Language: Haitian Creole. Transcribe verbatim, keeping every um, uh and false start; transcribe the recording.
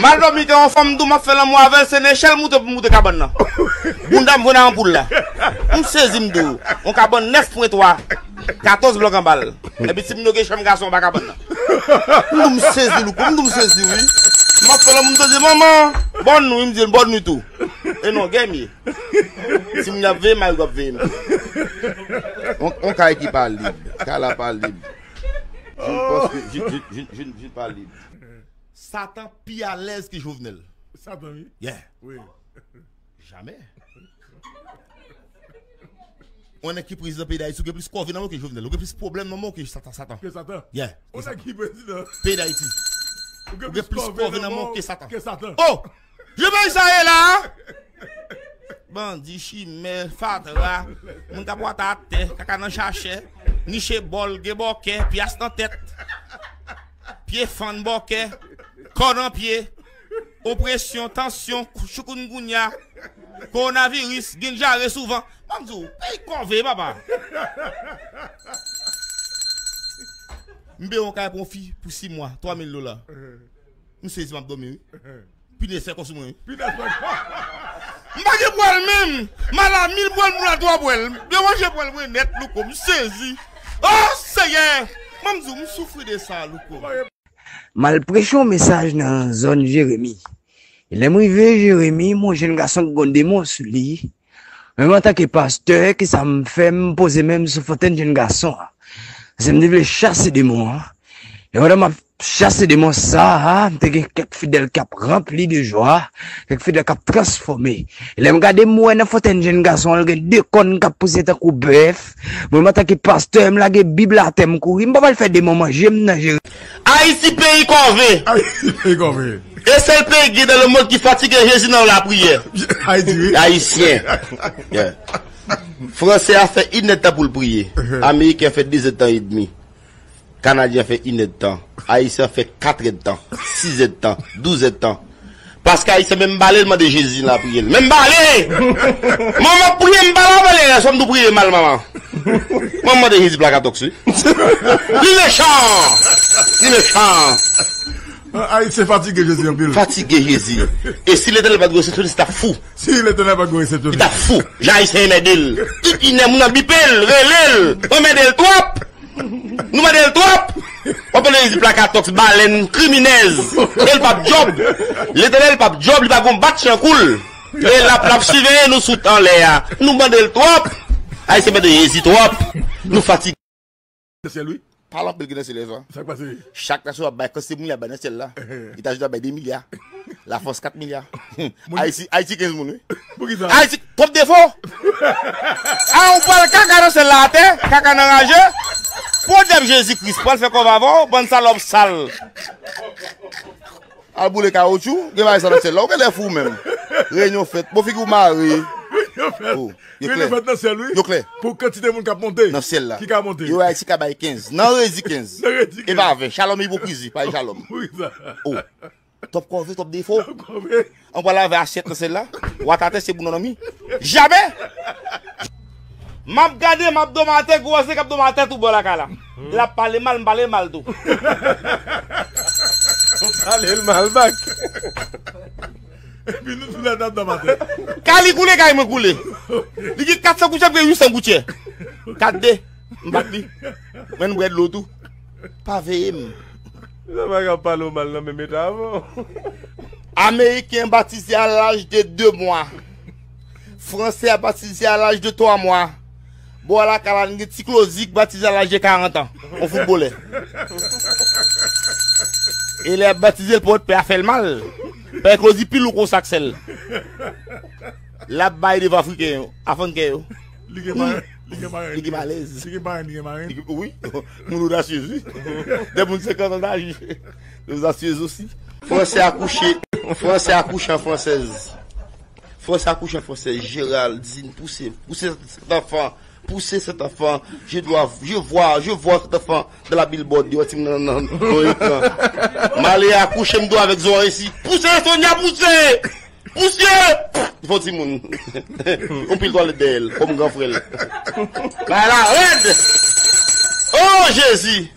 M al dòmi kay yon fanm, m di w m ap fè lanmou avè l, se nechèl moute pou m moute kabann nan. Bounda m vre nan anpoul la. M sezi, m di w, yon kabann nèf pwen twa, katòz blòk anba l. Epi ti moun yo gen chanm gason anba kabann nan. M di w m sezi, Louko, m di w m sezi, wi. M ap fè lanmou, m tande manman, bòn nwi, m di l bòn nwi tou. E non, gè m ye. Si moun ap veye m, mari w ap veye m. On, on kay ki pa lib. Kay la pa lib. Je ne pense que je, je, je, je, je ne pas libre. Satan pi alèz ke Jovenel. Satan, wi. Yeah. Wi. Jamè. Ou konnen ki prezidan peyi Dayiti, ou gen plis kòve nan men w ke Jovenel. Ou gen plis pwoblèm nan men w ke Satan, Satan. Ke Satan. Yeah. Ou konnen ki prezidan peyi Dayiti. Ou gen plis kòve nan men w ke Satan. Ke Satan. Oh! Jan peyi sa ye la a? Bandi, chimè, fatra, moun k ap wata atè, kaka nan chachè, niche bòl, gen bòkè, pyas nan tèt, pye fann bòkè, kò nan pye, opresyon, tansyon, choukounngounya, kowonaviris, gin jare souvan. Ban m di w, peyi kòve, papa. M peye yon kay pou yon fi pou sis mwa, twa mil dola. M sezi, m ap dòmi, wi. Pinèz fè kò sou mwen, wi. Pinèz fè kò. M pa gen pwèl menm. M al a mil pwèl, m al twa pwèl. M deranje pwèl mwen nèt, Louko. M sezi. Oh, Seyè! Ban m di w, m soufri de sa, Louko. M al preche yon mesaj nan zòn Jeremi. E lè m rive Jeremi, m wè yon jenn gason ki gen yon demon sou li. Menm antanke pastè, kisa m fè? M poze men m sou fòtèn jenn gason an. Paske m te vle chase demon an. E pandan m ap chase demon sa a, m te gen kèk fidèl k ap ranpli de jwa, kèk fidèl k ap transfòme. E lè m gade, m wè nan fòtèn jenn gason an, l gen de kòn k ap pouse tankou bèf. Mwen, antanke pastè, m lage Bib la atè, m kouri. M pa pral fè demon manje m nan Jeremi. Ayiti peyi kòve. Ayiti peyi kòve. E sèl peyi ki gen dans le monde ki fatige Jezi nan lapriyè. Ayiti, wi. Ayisyen. Yeah. Fransè a fè inèdtan pou l priye. Ameriken a fè dezèdtan edmi. Kanadyen an fè inèdtan. Ayisyen an fè katrèdtan, sizèdtan, douzèdtan. Paske Ayisyen menm bale l mande Jezi nan lapriyè l. Menm bale! Manman priye m bale avè l, sòm tou priye mal manman. Mwen mande Jezi plakatòks, wi. Li mechan! Li mechan! Ayisyen fatige Jezi anpil. Fatige Jezi. E si Letènèl pa t gen resepsyonis, li t ap fou. Si Letènèl pa t gen resepsyonis. Li t ap fou. Jan Ayisyen enmède l. Tout inè moun ap bipe l, rele l, anmède l twòp. Nou mande l twòp. W ap tande Jezi plakatòks, balèn, kriminèz. E l p ap djòb. Letènèl p ap djòb, li pa gon bat chan kou l. E l ap, l ap siveye nou sou anlè a. Nou mande l twòp. Ayisyen mande Jezi twòp. Nou fatige. Nan syèl, wi. Pale anpil ki nan syèl la. Sa k pase? Chak nasyon ap bay kantite moun y ap bay nan syèl la. Etazini ap bay de milya. Lafrans kat milya. Ayiti, Ayiti kenz moun, wi. Poukisa? Ayiti, twòp defo. A, ou pral kaka nan syèl la atè, kaka nan raje. Pwodyab Jezi Kris, pral fè kòb avè w, bann salòp sal. Al boule kawotchou, gen bagay sa nan syèl la. Ou genlè fou menm. Reyinyon fèt. Bon, figi w mare. Reyinyon fèt. Oh, yo klè. Reyinyon fèt nan syèl, wi. Yo klè. Pou kantite moun k ap monte. Nan syèl la. Ki ka monte. Yo Ayiti ka bay kenz. Nan redi kenz. Nan redi kenz. E pa ven. Shalom ipokrizi, pa Shalom. Wi, sa. Oh. Twòp kòve, twòp defo. Twòp kòve. An pral lave asyèt nan syèl la. Watatè se bononomi. Jamè! M ap gade, m ap dòmi atè, gwo wòz nèg ap dòmi atè tou bò lakay la. L ap pale mal, m pale mal tou. Ou pale l mal bak. Epi nou tou lè n ap dòmi atè. Kay li koule, kay mwen koule. Li gen kat san goutye, m gen uit san goutye. Kat de. M bat li. Mwen m bwè dlo tou. Pa veye m. Sa pa ka pale w mal nan menm eta avè w. Ameriken batize a laj de de mwa. Fransè a batize a laj de twa mwa. Bò a lakay la, n gen ti Klozik batize a laj de karant an. On foutbolè. E lè y ap batize l, pòt pè a fè l mal. Pè Klozik pi lou k on sak sèl. L ap bay devan Afriken yo, Afannkè yo. Li gen parenn, li gen parenn. Li gen malèz. Li gen parenn, li gen marenn. Li gen, wi. Moun odasyez, wi. De moun senkant an daj. Odasyez osi. Fransè akouche, Fransè akouche an fransèz. Fransè akouche an fransèz. Géraldine, pousse, pousse cet enfant. Pousse cet enfant. Je dois, je vois, je vois cet enfant dans la billboard. Yo, ti moun nan, nan, nan ekran. M ale akouche, m dwe avèk zò isi. Pousse, Sonia, pousse! Pousse! Fò timoun. Yon pil twalèt dèyè l, kòm gran frè l. Bagay la rèd! Oh, Jezi!